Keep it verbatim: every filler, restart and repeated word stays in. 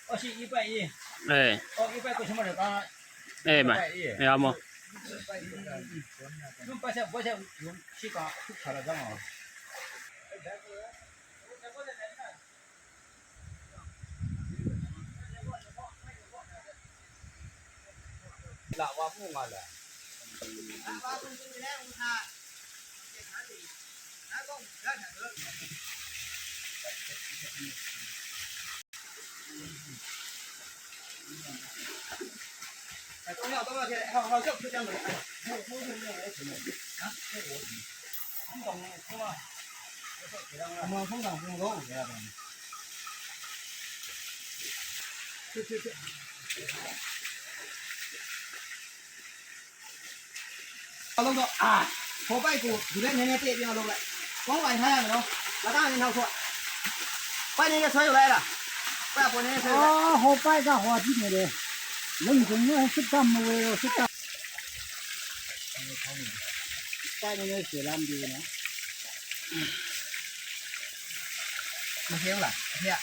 二十一拜一，哎，哦，一拜过去嘛，他哎，买，一拜一，要么，嗯，嗯，嗯，嗯，用八千，八千，用七八，去卡了，干嘛？ เอาลงก่อน อ่า โห ไปกู อยู่ได้ไงเนี่ย เตะเดียวลงเลย ป้องไหวท่าไหนเนาะ มาตั้งในเท้าขวด ไปนี่ก็ช่วยอยู่แล้วล่ะ ไปเอาคนนี้ช่วยอยู่แล้ว อ๋อ โห ไปก็โห ที่นี่เลย เรื่องถึงเนี่ย สิบกรัมมาเลย สิบกรัม ไปนี่ก็เสียลำดีนะ มาเที่ยวล่ะ เนี่ย